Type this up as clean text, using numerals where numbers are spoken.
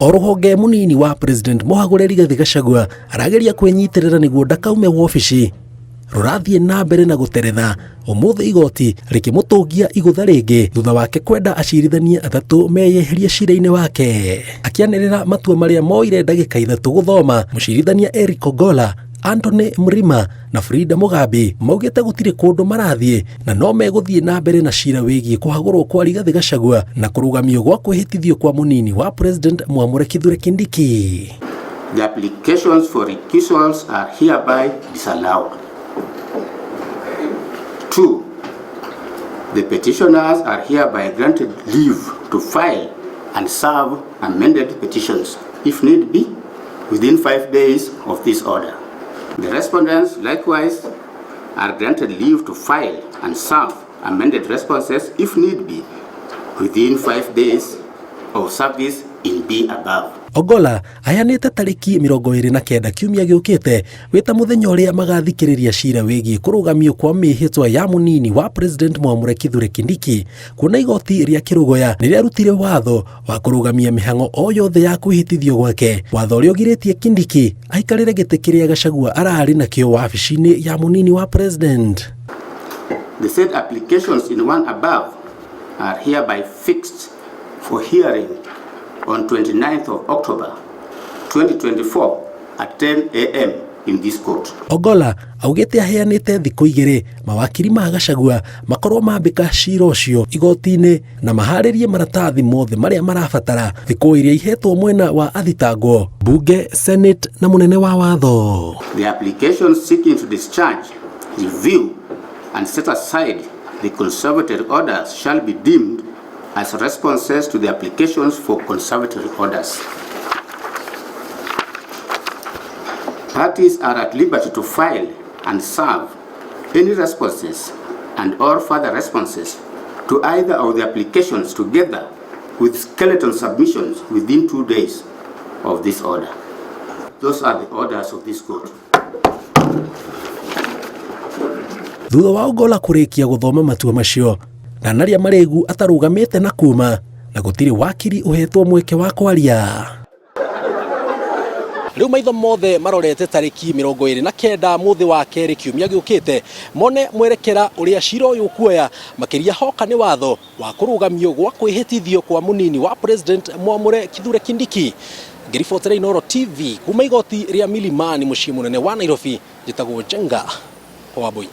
O rũhonge mũnini wa President Mũhagũre Rigathĩ Gachagua arageria kwĩnyitĩrĩra nĩguo ndakaume wobici rũrathiĩ na mbere na gũteretha. Ũmũthĩ igoti rĩkĩmũtũngia igũtha rĩngĩ thutha wake kwenda acirithania atatũ meyeherie cira-inĩ wake. Akĩanĩrĩra matua marĩa moire ndagĩka 3 gũthoma, mũcirithania Eric Ogolla, Anthony Mrima na Frida Mugambi maugĩte gũtirĩ kũndũ marathiĩ na no megũthiĩ na mbere na cira wĩgiĩ kũhagũrwo kwa Rigathĩ Gachagua na kũrũgamio gwa kwĩhĩtithio kwa mũnini wa President Mwamũre Kithure Kindiki. The applications for recusals are hereby disallowed. 2. The petitioners are hereby granted leave to file and serve amended petitions, if need be, within 5 days of this order. The respondents likewise are granted leave to file and serve amended responses, if need be, within 5 days of service in B above. Ogolla aheanĩte tarĩki 29 kiumia gĩũkĩte wĩta mũthenya ũrĩa magathikĩrĩria cira wĩgiĩ kũrũgamio kwa mĩhĩtwa ya mũnini wa President Mwamũre Kithure Kindiki, kuona igoti rĩa Kĩrũgoya nĩ rĩarutire watho wa kũrũgamia mĩhang'o o yothe ya kwĩhĩtithio gwake, watho ũrĩa ũgirĩtie Kindiki aikarĩre gĩtĩ kĩrĩa Gachagua ararĩ nakĩo wabici-inĩ ya mũnini wa President. The said applications in one above are hereby fixed for hearing on 29th of October 2024 at 10 a.m. in this court. Ogolla augĩte aheanĩte thikũ 2 mawakiri ma Gachagua makorwo mambĩka cira ũcio igoti-inĩ na maharĩrie maratathi mothe marĩa marabatara thikũ iria ihetwo mwena wa athitangwo, bunge, Senate na mũnene wa watho. The application seeking to discharge, review and set aside the conservatory orders shall be deemed as responses to the applications for conservatory orders. Parties are at liberty to file and serve any responses and or further responses to either of the applications together with skeleton submissions within 2 days of this order. Those are the orders of this court. Thutha wa Ogolla kũrĩkia gũthoma matua macio, ndanaria marĩgu atarũgamĩte na kuma na gũtirĩ wakiri ũhetwo mweke wa kwaria. Rĩu maitho mothe marorete tarĩki 29 mũthĩ wa kerĩ kiumia gĩũkĩte mone mwerekera ũrĩa cira ũyũ ũkuoya, makĩria hoka nĩ watho wa kũrũgamio gwa kwĩhĩtithio kwa mũnini wa President Mwamũre Kithure Kindiki. Ngĩribotera Inooro TV kuma igoti rĩa Milimani mũciĩ mũnene wa Nairobi, njĩtagwo Njenga Wambui.